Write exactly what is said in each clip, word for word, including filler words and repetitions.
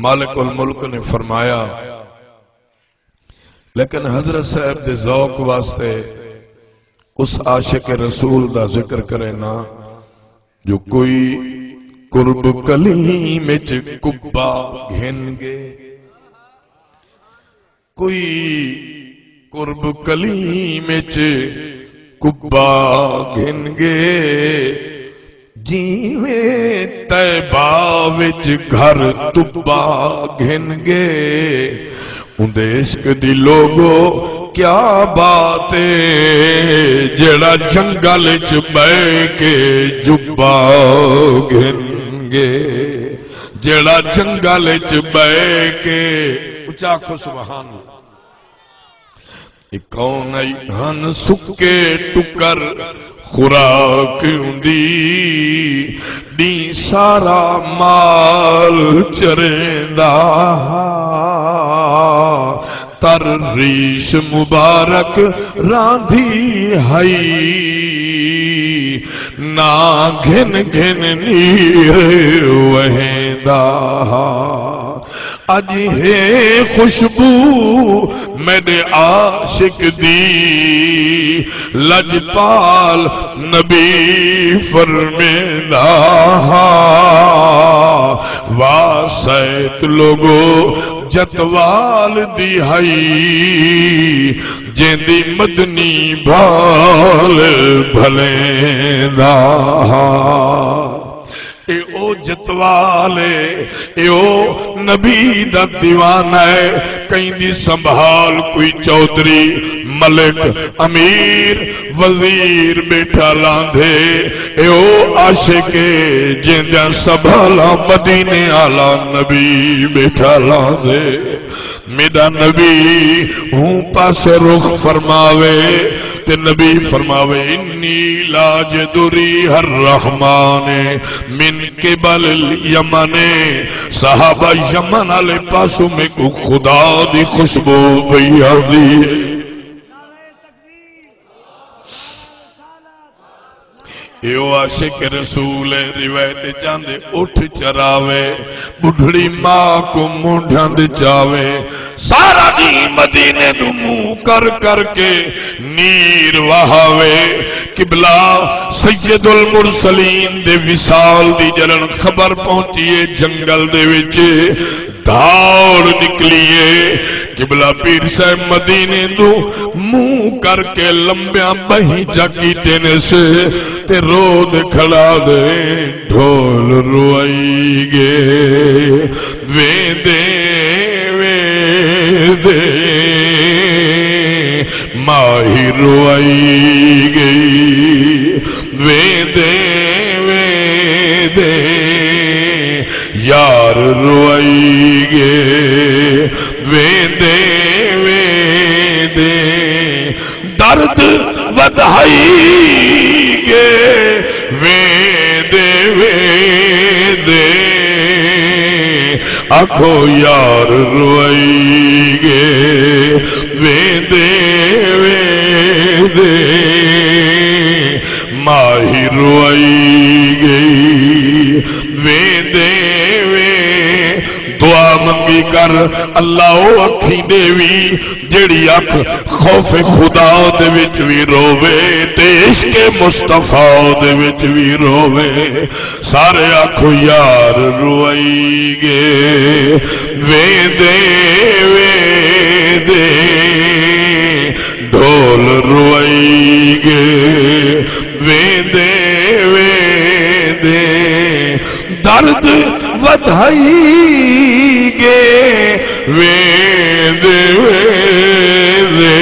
مالک الملک نے فرمایا، لیکن حضرت صاحب دے ذوق واسطے اس عاشق رسول دا ذکر کرے نا، جو کوئی قرب کلیم اچ قبہ گھن گے، کوئی قرب کلیم اچ قبہ گھن گے، جیویں طیبہ وچ گھر طبہ گھن گے۔ اوندے عشق دی لوگو کیا بات اے، جیڑھا جنگل اچ ٻہہ کے جبہ گھن گے، جیڑھا جنگل اچ ٻہہ کے، اچا آکھو سبحان اللہ۔ اے کون آئی ہن سکے ٹکر خوراک اوندی، ݙینہہ سارا مال چریندا ہا، تر ریش مبارک راندھی ہئی، ناں گھن گھن نیر وہیندا ہا۔ اڄ ہے خوشبو میݙے عاشق دی، لجپال نبی فرمیندا ہا۔ واہ سیت لوگو جتوال دی ہئی، جیندی مدنی بھال بھلیندا ہا۔ اے او جتوال اے، اے او نبی دا دیوانہ اے۔ کہیں دی سنبھال کوئی چودھری، ملک، امیر، وزیر ٻیٹھا لاندھے۔ اے او عاشق اے جیندیاں سنبھالاں مدینے آلا نبی ٻیٹھا لاندھے۔ میݙا نبی ہوں پاسے رخ فرماوے تے نبی فرماوے، انی لاجد ریح الرحمن من قبل الیمن۔ صحابہ، یمن آلے پاسوں میکوں خدا دی خوشبو پئی آندی ہے۔ اے او عاشق رسول ہے، روایت اچ آندے اٹھ چراوے، ٻڈھڑی ماں کوں مونڈھاں دے چاوے، سارا ݙینہہ مدینے دو منہ کر کر کے نیر وہاوے۔ قبلہ سید المرسلین دے وصال دی جݙݨ خبر پہنچی ہے جنگل دے وچ، دھاڑ نکلی اے۔ قبلہ پیر صاحب مدینے دو منہ کر کے لمبیاں ٻہیں چا کیتے نے سے تے رو دے کھڑا دے، ڈھول روائی گے ویندے ویندے، ماہی روائی گئی ویندے ویندے، یار روائی گے ویندے ویندے، درد ودھائی گے ویندے ویندے۔ آکھو یار روائی گے ویندے ویندے، ماہی روائی گئی ویندے وے۔ دعا منگی کر، اللہ او اکھیں ݙیوی جیڑھی اکھ خوف خدا دے وچ وی رووے تے عشق مصطفیٰ دے وچ وی رووے۔ سارے آکھو یار روائی گے ویندے ویندے، ڈھول روائی گے ویندے ویندے، درد ودھائی گے ویندے ویندے،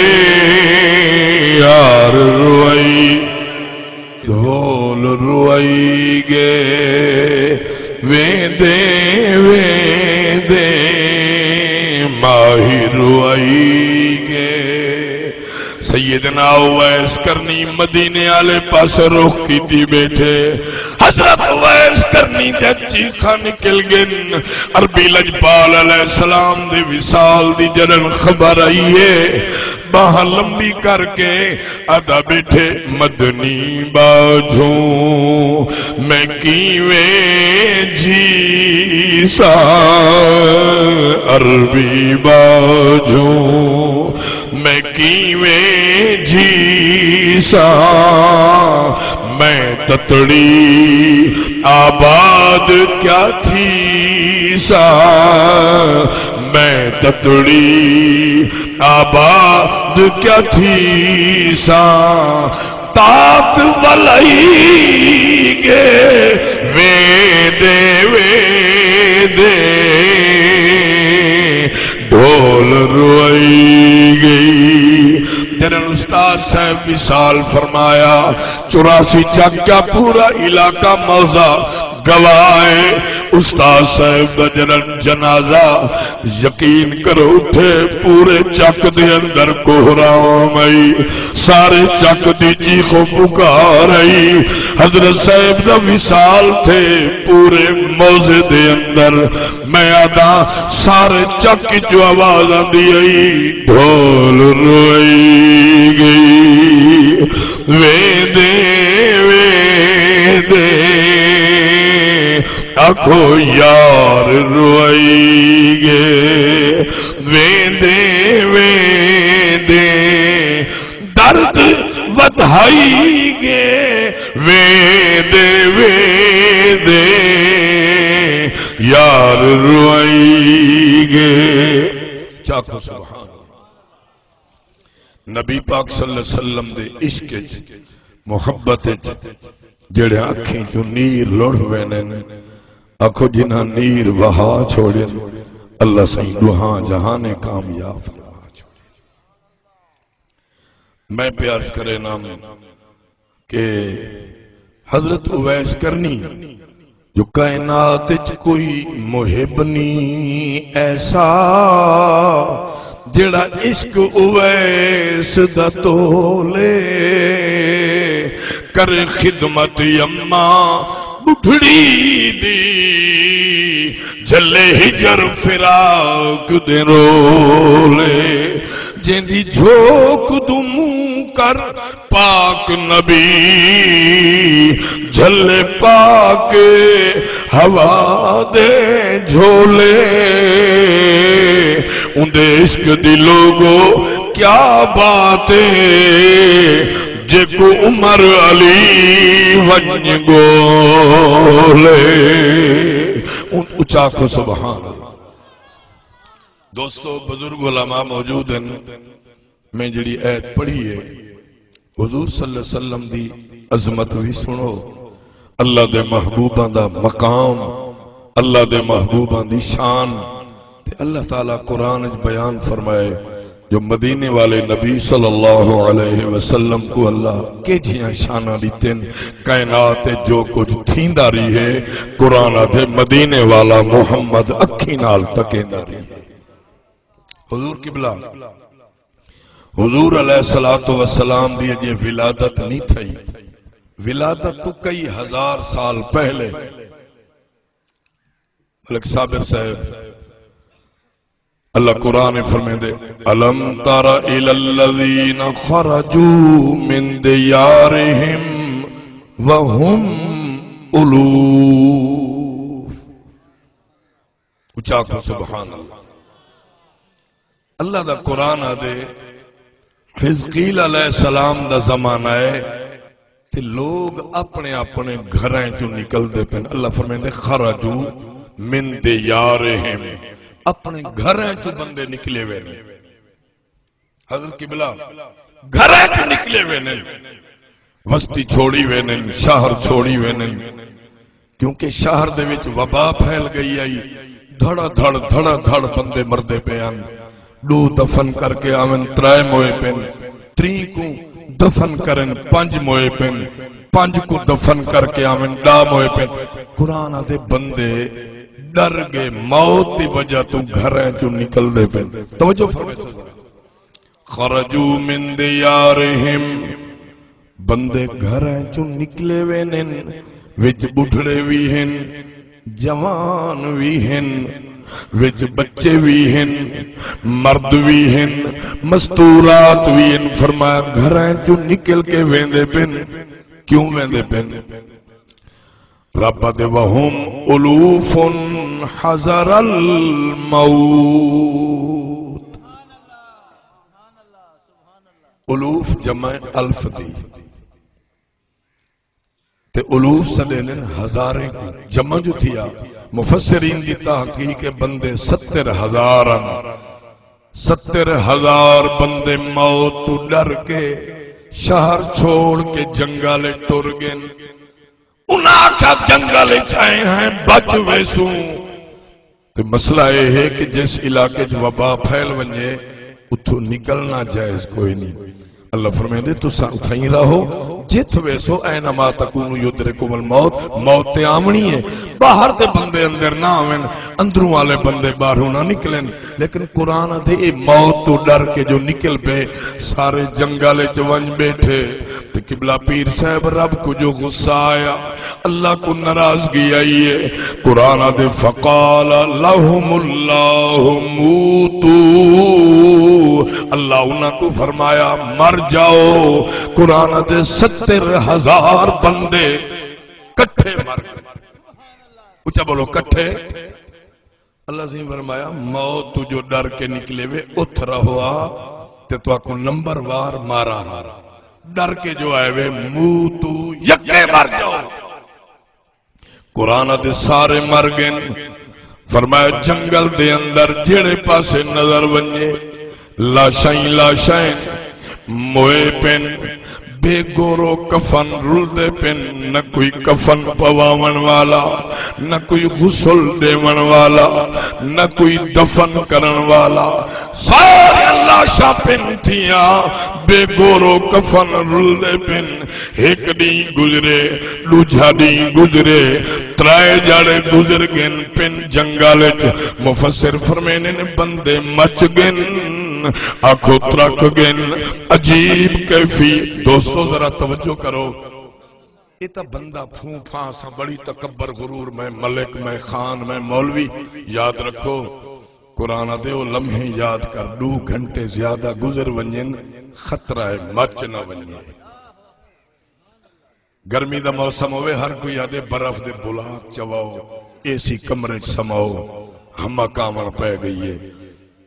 یار روائی، ڈھول روائی گے ویندے ویندے، ماہی روائی گے۔ سیدنا اویس قرنی مدینے آلے پاسے رخ کیتی ٻیٹھے۔ حضرت اویس قرنی دے چیخاں نکل ڳن۔ عربی لجپال علیہ السلام دے وصال دی جݙݨ خبر آئی ہے، ٻانہہ لمبی کر کے آہدا ٻیٹھے، مدنی ٻاجھوں میں کیویں جیساں، عربی ٻاجھوں میں کیویں جیساں، میں تتڑی آباد کیا تھیساں، میں تتڑی آباد کیا تھیساں، تاک ولائی گے ویندے ویندے، ڈھول روائی گئی۔ جنہاں استاد صاحب وصال فرمایا، چوراسی چک کیا پورا علاقہ موضع گواہ ہے۔ استاد صاحب دا جنہاں جنازہ، یقین کرو، اٹھے پورے چک دے اندر کوہرام آئی، سارے چک دی چیخ و پکار آئی۔ حضرت صاحب دا وصال تھے پورے موضع دے اندر۔ میں آدھا، سارے چک چوں آواز آندی آئی، ڈھول روائی گئی ویندے ویندے، آکھو یار روائی گے ویندے ویندے، درد ودھائی گے ویندے ویندے، یار روائی گے۔ چاکو سبحان اللہ۔ نبی پاک صلی اللہ علیہ وسلم دے عشق اچ، محبت اچ، جڑے اکھیں چوں نیر لڑھ ویندن، آکھو جنہاں نیر وہا چھوڑن، اللہ سائیں ڈوہاں جہانیں کامیاب فرما چھوڑن۔ میں پیا عرض کرینم کہ حضرت اویس قرنی جو کائنات اچ کوئی محب نی ایسا، جیڑھا عشق اویس دا تولے، کرے خدمت اماں ٻڈھڑی دی، جھلے ہجر فراق دے رولے، جیندی جھوک دو منہ کر پاک نبی، جھلے پاک ہوا دے جھولے۔ اوندے عشق دی لوگو کیا بات ہے، جیکوں عمر علی ونڄ ڳولے۔ اون اچا آکھو سبحان اللہ۔ دوستو، بزرگ علماء موجود ہن، میں جڑی آیت پڑھی ہے، حضور صلی اللہ علیہ وسلم دی عظمت وی سنو، اللہ دے محبوباں دا مقام، اللہ دے محبوباں دی شان۔ تے اللہ تعالیٰ قرآن وچ بیان فرمائے جو مدینے والے نبی صلی اللہ علیہ وسلم کو اللہ کیجھیاں شاناں ݙتن، کائنات وچ جو کجھ تھیندا ریہے، قرآن آدھے مدینے والا محمد اکھیں نال تکیندا ریہے۔ حضور قبلہ، حضور علیہ الصلوۃ والسلام دی اجے ولادت نہیں تھئی، ولادت تو کئی ہزار سال پہلے ملک صابر صاحب، اللہ قرآن وچ فرمیندے، الم تر الی الذین خرجوا من دیارہم وہم الوف۔ اچا آکھو سبحان اللہ۔ اللہ دا قرآن آدے، حزقیل علیہ السلام دا زمانہ ہے تے لوگ اپنے اپنے گھراں چوں نکلدے پن۔ اللہ فرمیندے، خرجوا من دیارہم، اپنے گھراں چوں بندے نکلے ویندے۔ حضرت قبلہ گھراں چوں نکلے ویندے، وستی چھوڑی ویندے، شہر چھوڑی ویندے، کیونکہ شہر دے وچ وبا پھیل ڳئی ہئی، دھڑا دھڑ، دھڑا دھڑ بندے مردے پئے ہن۔ ݙو دفن کر کے آون، ترائے موئے پن، تریں کوں دفن کرن، پنج موئے پن، پنج کوں دفن کر کے آون، ݙاہ موئے پن۔ قرآن آدھے بندے ݙر ڳئے، موت دی وجہ توں گھراں چوں نکلدے پن۔ توجہ فرمائے۔ خرجوا من دیارہم، بندے گھراں چوں نکلے ویندن، وچ ٻڈھڑے وی ہن، جوان وی ہن، وچ بچے وی ہن، مرد وی ہن، مستورات وی ہن۔ فرمایا گھراں چوں نکل کے ویندے پن۔ کیوں ویندے پن؟ رب آدھے، "وَهُمْ أُلُوفٌ حَذَرَ الْمَوْتِ۔" الوف جمع الف دی، تے الوف سݙیندن ہزاریں کوں۔ جمع جو تھیا، مفسرین دی تحقیق ہے، بندے ستر ہزار ہن۔ ستر ہزار بندے موت توں ݙر کے شہر چھوڑ کے جنگل وچ ٹر ڳئن۔ انہاں آکھیا، "جنگل وچ آئے ہیں، بچ ویسوں۔" تے مسئلہ اے ہے کہ جس علاقے وچ وبا پھیل ونڄے، اتھوں نکلݨا جائز کوئی نہیں۔ اللہ فرمیندے، "تساں اتھائیں رہو، جتھ ویسو، اینما تکونوا یدرککم الموت۔" موت تے آوݨی ہے۔ ٻاہر دے بندے اندر نہ آون، اندروں والے بندے ٻاہروں نہ نکلن۔ لیکن قرآن آدھے، اے موت توں ڈر کے جو نکل پئے، سارے جنگل وچ ونڄ ٻیٹھے۔ تے قبلہ پیر صاحب، رب کوں جو غصہ آیا، اللہ کوں ناراضگی آئی ہے۔ قرآن آدھے، "فقال لهم الله موتوا۔" اللہ انہاں کوں فرمایا، "مر جاؤ۔" قرآن آدھے، ستر ہزار بندے کٹھے مر گئے۔ اچا بولو، کٹھے۔ اللہ سائیں فرمایا، "موت توں جو ڈر کے نکلے وے، اتھ رہو آ، تے تہاکوں نمبر وار مارا ہا۔ ڈر کے جو آئے وے، موتوا، یکے مر جاؤ۔" قرآن آدھے، سارے مر گئن۔ فرمایا، جنگل دے اندر جیڑھے پاسے نظر ونڄے، لاشاں ہی لاشاں ہن، موئے پن، بے گور و کفن رلدے پن، نہ کوئی کفن پواوݨ والا، نہ کوئی غسل ݙیوݨ والا، نہ کوئی دفن کرݨ والا۔ سارے لاشاں پن تھیاں، بے گور و کفن رلدے پن۔ ہک ݙینہہ گزرے، ݙوجھا ݙینہہ گزرے، ترائے ڄاڑے گزر ڳن پن جنگل اچ۔ مفسر فرمیندن، بندے مچ ڳن، آکھو ترک ڳن۔ عجیب کیفیت۔ دوستو، ذرا توجہ کرو۔ اے تاں بندہ پھوں پھاں ساں، بڑی تکبر، غرور، میں ملک، میں خان، میں مولوی۔ یاد رکھو، قرآن آدھے، او لمحے یاد کر، ݙو گھنٹے زیادہ گزر ونڄن، خطرہ ہے مچ نہ ونڄے۔ گرمی دا موسم ہووے، ہر کوئی آدھے، "برف دے بلاک چواؤ، اے سی کمرے چ سماؤ، ہمک آوݨ پئے ڳئی ہے۔"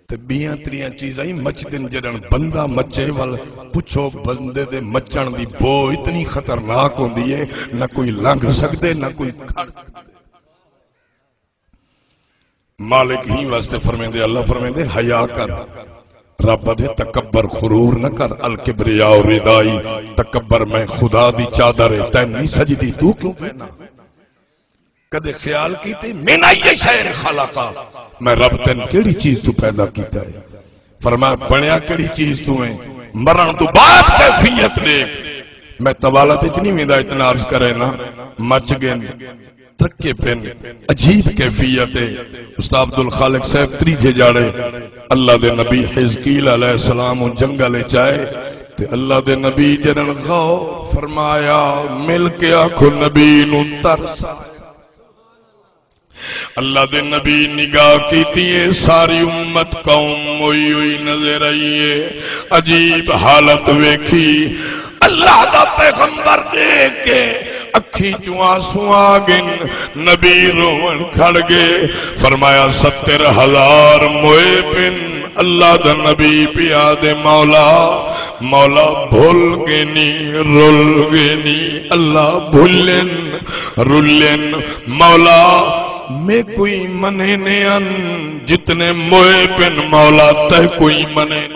تے ٻیاں تریاں چیزاں ہی مچدن، جݙݨ بندہ مچے۔ ول پچھو، بندے دے مچݨ دی بو اتنی خطرناک ہوندی ہے، نہ کوئی لنگھ سڳدے، نہ کوئی کھڑ۔ مالک ہی واسطے فرمیندے، اللہ فرمیندے، "حیا کر۔" رب آدھے، "تکبر، غرور نہ کر، الکبریاء ردائی۔" تکبر میں خدا دی چادر ہے، تین نہیں سجدی، تو کیوں پہنا؟ کدے خیال کیتے، "من ای شیء خلقہ"، میں رب تین کیڑی چیز تو پیدا کیتا ہے؟ فرمایا، "بنیا کیڑی چیز تو ہے؟" مرن تو بعد کیفیت دیکھ۔ میں طوالت اچ نہیں ویندا، اتنا عرض کرے نا، مچ ڳن، ترکے پن، عجیب کیفیت ہے۔ استاد عبدالخالق صاحب تریجھے جاڑے اللہ دے نبی حزقیل علیہ السلام جنگل اچ آئے، تے اللہ دے نبی جنن غور فرمایا، مل کے آکھو، نبی نو ترس آیا۔ اللہ دے نبی نگاہ کیتی ہے، ساری امت، قوم موئی ہوئی نظر آئی ہے۔ عجیب حالت ویکھی، اللہ دا پیغمبر دیکھ کے اکھیں چوں آنسو آ ڳن، نبی رووݨ کھڑ ڳئے۔ فرمایا، ستر ہزار موئے پن۔ اللہ دا نبی پیا آہدے، مولا، مولا، بھل ڳئے نی، رل ڳئے نی۔ اللہ بھلن، رلن۔ مولا، میکوں ہی منیندے ہن، جتنے موئے پن، مولا، تیکوں ہی منیندے ہن۔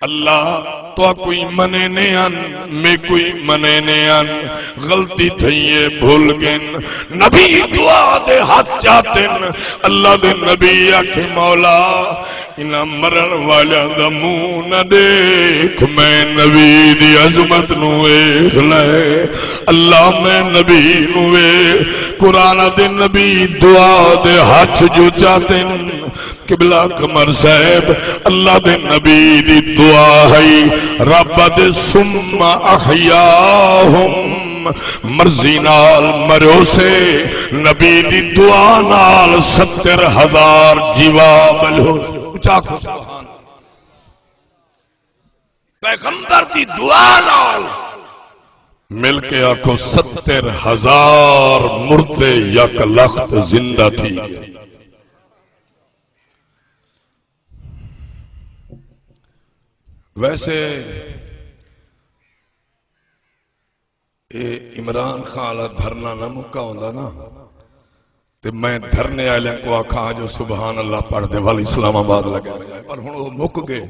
اللہ، تہاکوں ہی منیندے ہن، میکوں ہی منیندے ہن، غلطی تھئی ہے، بھل ڳن۔ نبی دعا دے ہتھ چاتن، اللہ دے نبی آکھے، مولا، انہاں مرݨ والیاں دا منہ نہ ݙیکھ، میں نبی دی عظمت نو ویکھ لے۔ اللہ، میں نبی نو ویکھ۔ قرآن دے نبی دعا دے ہتھ جو چاتن۔ قبلہ قمر صاحب، اللہ دے نبی دی دعا ہئی، رب دے ثم احیاہم، مرضی نال مریسے، نبی دی دعا نال ستر ہزار جیوا ملیسے۔ اچا آکھو سبحان اللہ۔ پیغمبر دی دعا نال مل کے آکھو، ستر ہزار مردے یک لخت زندہ تھی ڳئے۔ ویسے اے عمران خان والا دھرنا نہ مکا ہوندا نا، تے میں دھرنے آلیاں کوں آکھاں جو سبحان اللہ پڑھ دے ول اسلام آباد لڳے ونڄے، پر ہݨ او مک ڳئے۔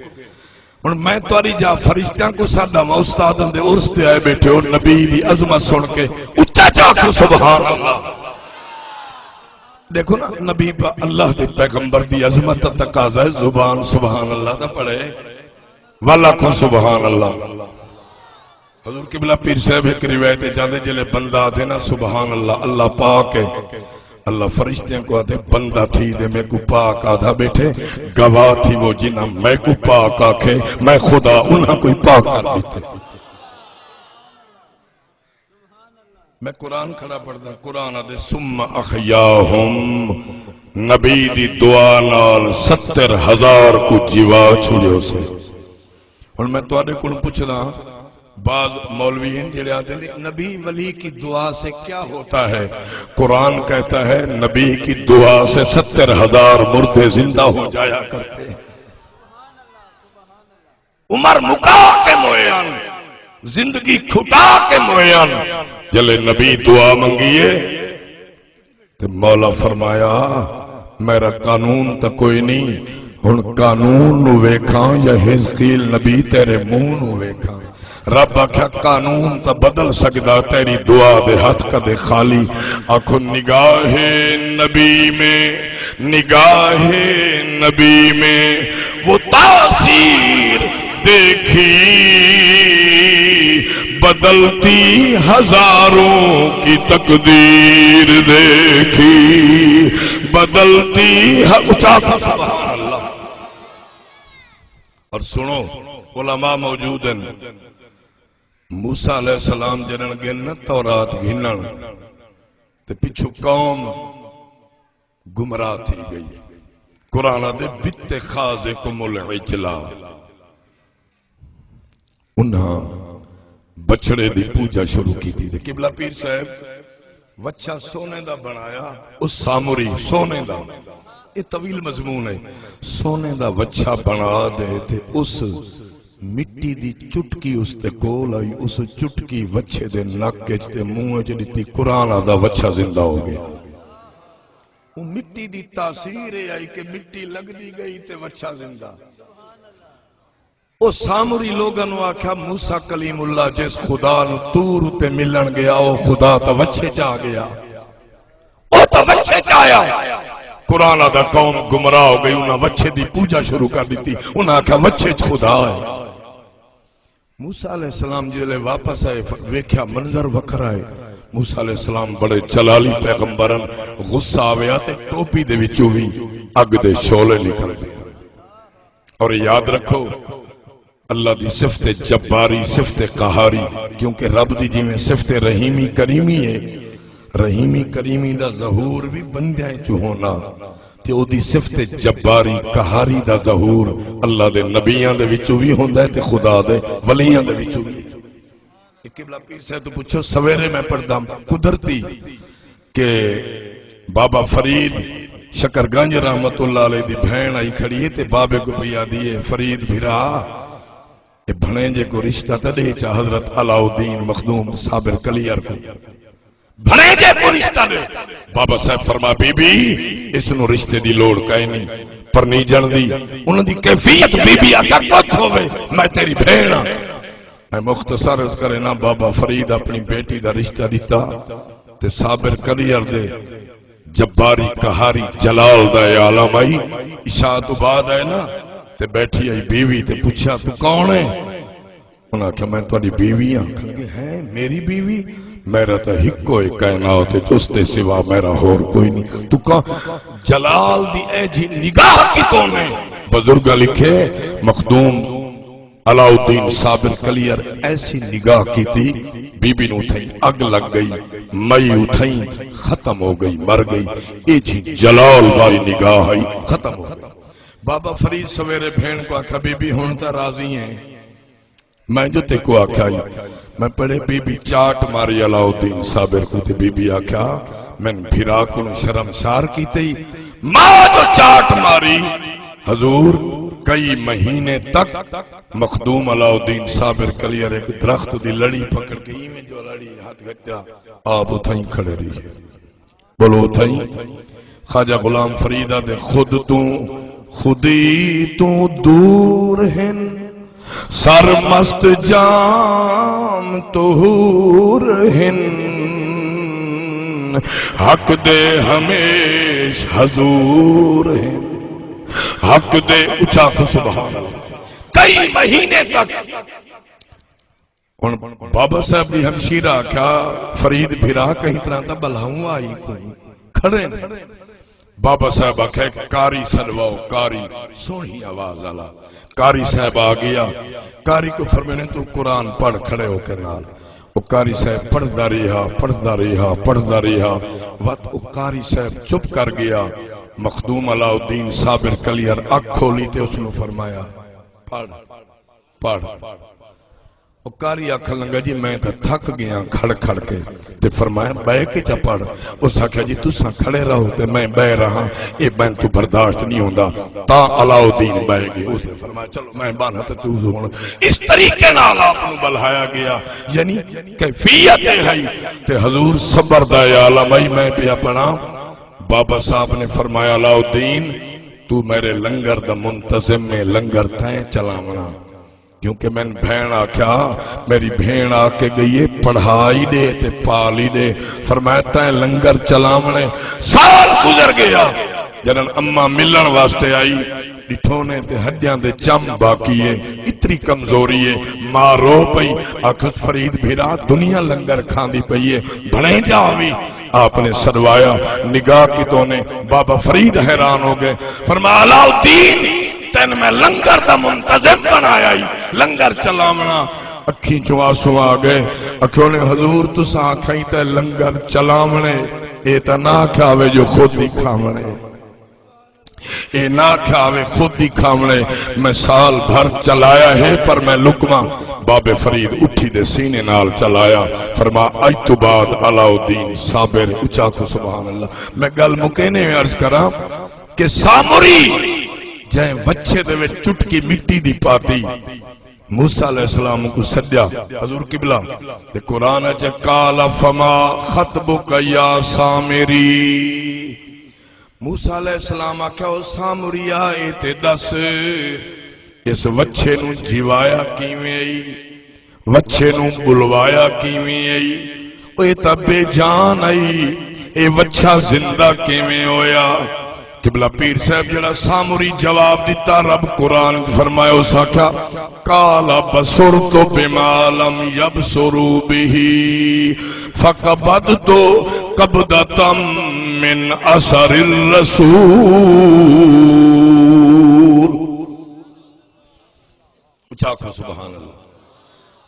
ہݨ میں تہاݙی جا فرشتیاں کوں سݙاواں، استاداں دے عرس تے آئے ٻیٹھے ہو، نبی دی عظمت سݨ کے اچا چا آکھو سبحان اللہ۔ ݙیکھو نا، نبی پا-، اللہ دے پیغمبر دی عظمت دا تقاضا ہے، زبان سبحان اللہ دا پڑھے، ول آکھو سبحان اللہ۔ حضور قبلہ پیر صاحب ہک روایت اچ آندے، جلے بندہ آدھے نا سبحان اللہ، اللہ پاک ہے، اللہ فرشتیاں کوں آدھے، بندہ تھی دے میکوں پاک آدھا ٻیٹھے، گواہ تھی وہ جنہاں میکوں پاک آکھے، میں خدا انہاں کوں پاک کر ݙتے۔ میں قرآن کھڑا پڑھدا، قرآن آدھے، ثم احیاہم، نبی دی دعا نال ستر ہزار کوں جیوا چھوڑیو سے۔ ہݨ میں تہاݙے کولوں پچھدا، بعض مولوی ہیں جڑے آتے ہیں، نبی ولی کی دعا سے کیا ہوتا ہے؟ قرآن کہتا ہے، نبی کی دعا سے ستر ہزار مردے زندہ ہو جایا کرتے ہیں۔ عمر مکا کے موئے ہن، زندگی کھٹا کے موئے ہن۔ جلے نبی دعا منگیے، تے مولا فرمایا، میرا قانون تاں کوئی نہیں، ہݨ قانون نو ویکھاں یا حزقیل نبی تیرے منہ نو ویکھاں؟ رب آکھیا، قانون تاں بدل سڳدا، تیری دعا دے ہتھ کدے خالی۔ آکھو، نگاہ نبی میں، نگاہ نبی میں وہ تاثیر دیکھی، بدلتی ہزاروں کی تقدیر دیکھی، بدلتی ہ-، اچا آکھو سبحان اللہ۔ اور سنو، علماء موجود ہیں، موسیٰ علیہ السلام جݙݨ ڳن نا تورات گھنݨ، تے پچھوں قوم گمراہ تھی ڳئی۔ قرآن آدھے، بتخاذکم العجل، انہاں بچڑے دی پوجا شروع کیتی۔ تے قبلہ پیر صاحب وچھا سونے دا بݨایا، اس سامری سونے دا، اے طویل مضمون ہے، سونے دا وچھا بݨا دے تے اس مٹی دی چٹکی اس دے کول آئی، اس چٹکی وچھے دے نک اچ تے منہ اچ ݙتی، قرآن آہدا وچھا زندہ ہو ڳیا۔ او مٹی دی تاثیر اے آئی کہ مٹی لڳدی ڳئی تے وچھا زندہ۔ او سامری لوگاں نوں آکھیا، موسیٰ کلیم اللہ جس خدا نوں طور اتے ملݨ ڳیا، او خدا تاں وچھے چ آ ڳیا۔ او تاں وچھے چ آیا۔ قرآن آہدا قوم گمراہ ہو ڳئی، انہاں وچھے دی پوجا شروع کر ݙتی، انہاں آکھیا وچھے چ خدا ہے۔ موسیٰ علیہ السلام جلے واپس آئے، ف-، ویکھیا منظر وکھرا ہے۔ موسیٰ علیہ السلام بڑے جلالی پیغمبر ہن، غصہ آویا تے ٹوپی دے وچوں وی اگ دے شعلے نکل پئے۔ اور یاد رکھو، اللہ دی صفت جباری، صفت قہاری، کیونکہ رب دی جیویں صفت رحیمی کریمی ہے، رحیمی کریمی دا ظہور وی بندیاں چ ہونا، تے او دی صفت جباری قہاری دا ظہور اللہ دے نبیاں دے وچوں وی ہوندا ہے تے خدا دے ولیاں دے وچوں وی۔ اے قبلہ پیر صاحب توں پچھو، سویرے میں پڑھدا قدرتی کہ بابا فرید شکر گنج رحمت اللہ علیہ دی بھیݨ آئی کھڑی ہے تے بابے کوں پئی آہدی ہے، فرید بھرا، اے بھݨیجے کوں رشتہ تاں ݙے چا، حضرت علاؤالدین مخدوم صابر کلیئر کوں، بھݨیجے کوں رشتہ ݙے۔ بابا صاحب فرما، بی بی، اس نوں رشتے دی لوڑ کائنی، پرنیجݨ دی۔ انہاں دی کیفیت، بی بی آکھیا، کجھ ہووے، میں تیری بھیݨ ہاں۔ میں مختصر عرض کرے نا، بابا فرید اپݨی بیٹی دا رشتہ ݙتا تے صابر کلیئر دے جباری قہاری جلال دا اے عالم آئی۔ عشاء توں بعد آئے نا تے ٻیٹھی آئی بیوی تے پچھیا، توں کون ہے؟ انہاں آکھیا، میں تہاݙی بیوی ہاں۔ آکھݨ لڳے، ہیں میری بیوی؟ میرا تاں ہکو ہے کائنات اچ، اس دے سوا میرا ہور کوئی نہیں۔ توں کا جلال دی اے جھی نگاہ کتوں نے؟ بزرگاں لکھے، مخدوم علاؤالدین صابر کلیئر ایسی نگاہ کیتی، بی بی نوں اتھائیں اگ لگ ڳئی، مئی اتھائیں ختم ہو ڳئی، مر ڳئی۔ اے جھی جلال والی نگاہ آئی، ختم ہو ڳئی۔ بابا فرید سویرے بھیݨ کوں آکھیا، بی بی ہݨ تاں راضی ہیں؟ میں جو تیکوں آکھیا ہئی، میں پڑھے، بی بی چاٹ ماری علاؤالدین صابر کوں تے بی بی آکھیا، میں بھرا کوں شرمسار کیتے ہی ماں جو چاٹ ماری۔ حضور، کئی مہینے تک مخدوم علاؤالدین صابر کلیئر ایک درخت دی لڑی پکڑ کے ایویں جو لڑی ہتھ گھٹیا، آپ اتھائیں کھڑے رہیے۔ بولو اتھائیں۔ خواجہ غلام فرید آدھے، خود توں، خودی توں دور ہن، سر مست جام طہور ہن، حق دے ہمیش حضور ہن، حق دے، اچا آکھو سبحان اللہ۔ کئی مہینے تک ہن بابا صاحب دی ہمشیرہ آکھیا، فرید بھرا، کہیں طرح دا بلاؤں آئی کوئی، کھڑے نے۔ بابا صاحب آکھیا، قاری سݙواؤ، قاری، سوہݨی آواز آلا قاری صاحب آ ڳیا۔ قاری کوں فرمینے، توں قرآن پڑھ، کھڑے ہو کے نال۔ او قاری صاحب پڑھدا ریہا، پڑھدا ریہا، پڑھدا ریہا۔ وت او قاری صاحب چپ کر ڳیا۔ مخدوم علاؤالدین صابر کلیئر اکھ کھولی تے اس نوں فرمایا، پڑھ، پڑھ۔ او قاری آکھݨ لڳا، جی میں تاں تھک ڳیاں کھڑ کھڑ کے۔ تے فرمایا، ٻہہ کے چا پڑھ۔ اس آکھیا، جی تساں کھڑے رہو تے میں ٻہہ رہاں، اے میں توں برداشت نہیں ہوندا۔ تاں علاؤالدین ٻہہ ڳئے۔ اس نے فرمایا، چلو میں ٻانہاں تے توں ہݨ۔ اس طریقے نال آپ نوں ٻلہایا ڳیا، یعنی کیفیت اے ہئی۔ تے حضور صبر دا اے عالم ہئی، میں پیا پڑھاں۔ بابا صاحب نے فرمایا، علاؤالدین، تو میرے لنگر دا منتظم اے، لنگر تیں چلاوݨا۔ کیونکہ میں بھیݨ آکھیا، میری بھیݨ آ کے ڳئی اے، پڑھائی ݙے تے پالی ݙے۔ فرمایا، تیں لنگر چلاوݨے۔ سال گزر ڳیا، جݙݨ اماں ملݨ واسطے آئی، ݙٹھونے تے ہݙیاں دے چم باقی اے، اتری کمزوری اے۔ ماں رو پئی، آکھس، فرید بھرا، دنیا لنگر کھاندی پئی اے، بھڑیں جا آوی۔ آپ نے سݙوایا، نگاہ کیتونے، بابا فرید حیران ہو ڳئے۔ فرمایا، علاؤالدین، تیں میں لنگر دا منتظم بݨایا ہئی، لنگر چلاوݨا۔ اکھیں چوں آنسو آ ڳئے۔ آکھیونے، حضور تساں آکھیا ہئی تے لنگر چلاوݨے، اے تاں نہ آکھیا ہووے جو خود ہی کھاوݨے۔ اے نہ آکھیا ہووے خود ہی کھاوݨے۔ میں سال بھر چلایا ہے، پر میں لقمہ بابے فرید اٹھی دے سینے نال چلایا۔ فرمایا، اڄ توں بعد علاؤالدین صابر، اچا آکھو سبحان اللہ۔ میں ڳالھ مکینے میں عرض کراں کہ سامری جئیں وچھے دے وچ چٹکی مٹی دی پاتی، موسیٰ علیہ السلام کوں سݙیا، حضور قبلہ، تے قرآن اچ، قال فما خطبک یا سامری۔ موسیٰ علیہ السلام آکھیا، او سامریا، اے تے ݙس، اس وچھے نوں جیوایا کیویں ائی؟ وچھے نوں ٻلوایا کیویں ائی؟ او اے تاں بے جان ائی، اے وچھا زندہ کیویں ہویا؟ قبلہ پیر صاحب جیڑھا سامری جواب ݙتا، رب قرآن فرمایا، اس آکھیا، قال بصرت بما لم يبصروا به فقبضت قبضة من أثر الرسول۔ اچا آکھو سبحان اللہ۔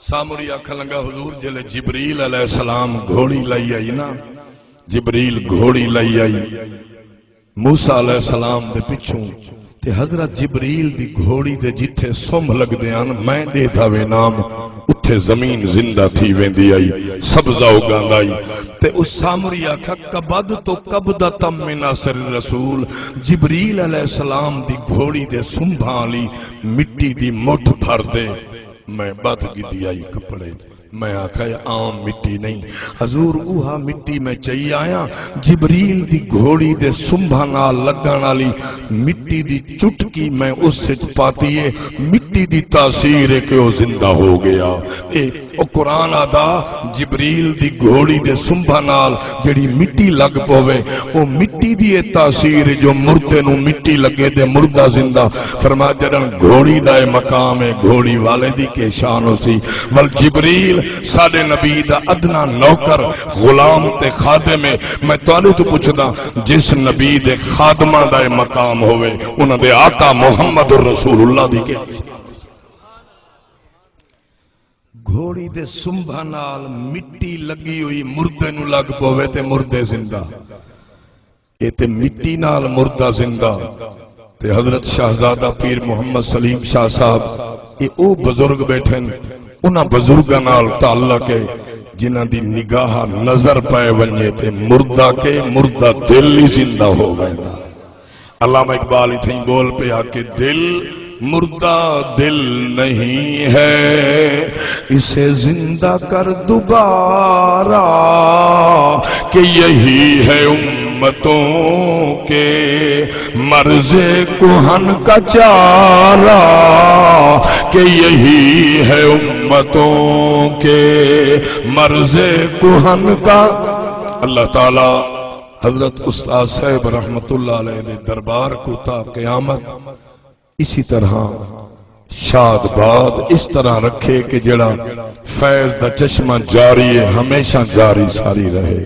سامری آکھݨ لڳا، حضور جیلے جبریل علیہ السلام گھوڑی لئی آئی نا، جبریل گھوڑی لئی آئی، موسیٰ علیہ السلام دے پچھوں، تے حضرت جبریل دی گھوڑی دے جتھے سنبھ لڳدے ہن، میں ݙیہدا وینام، اتھے زمین زندہ تھی ویندی ہئی، سبزہ اگاندا ہئی۔ تے او سامری آکھیا، قبضت قبضة من أثر الرسول، جبریل علیہ السلام دی گھوڑی دے سنبھاں آلی مٹی دی مٹھ بھر دے میں ٻدھ گھدی ہئی کپڑے۔ میں آکھیا، اے عام مٹی نہیں حضور، اوہا مٹی میں چئی آیاں، جبریل دی گھوڑی دے سنبھاں نال لڳݨ آلی مٹی دی چٹکی میں اس اچ پاتی ہے، مٹی دی تاثیر ہے کہ او زندہ ہو ڳیا۔ اے او قرآن آہدا، جبریل دی گھوڑی دے سنبھاں نال جیڑھی مٹی لڳ پووے، او مٹی دی اے تاثیر ہے جو مردے نوں مٹی لڳے تے مردہ زندہ۔ فرمایا، جݙݨ گھوڑی دا اے مقام ہے، گھوڑی والے دی کے شان ہوسی، ول جبریل ساݙے نبی دا ادنیٰ نوکر، غلام تے خادم ہے۔ میں تہاݙے توں پچھداں، جس نبی دے خادماں دا اے مقام ہووے، انہاں دے آقا محمد رسول اللہ دی کے؟ گھوڑی دے سنبھاں نال مٹی لڳی ہوئی مردے نوں لڳ پووے تے مردے زندہ۔ اے تے مٹی نال مردہ زندہ۔ تے حضرت شاہزادہ پیر محمد سلیم شاہ صاحب، اے او بزرگ ٻیٹھن انہاں بزرگاں نال تعلق ہے جنہاں دی نگاہ نظر پئے ونڄے تے مردہ کے مردہ دل ہی زندہ ہو ویندا ہے۔ علامہ اقبال اتھیں بول پیا کہ دل مردہ دل نہیں ہے، اسے زندہ کر دوبارہ، کہ یہی ہے امتوں کے مرض کہن کا چارہ، کہ یہی ہے امتوں کے مرض کہن کا۔ اللہ تعالی حضرت استاد صاحب رحمت اللہ علیہ دے دربار کوں تا قیامت اسی طرح شاد باد اس طرح رکھے کہ جڑا فیض دا چشمہ جاری ہے، ہمیشہ جاری ساری رہے۔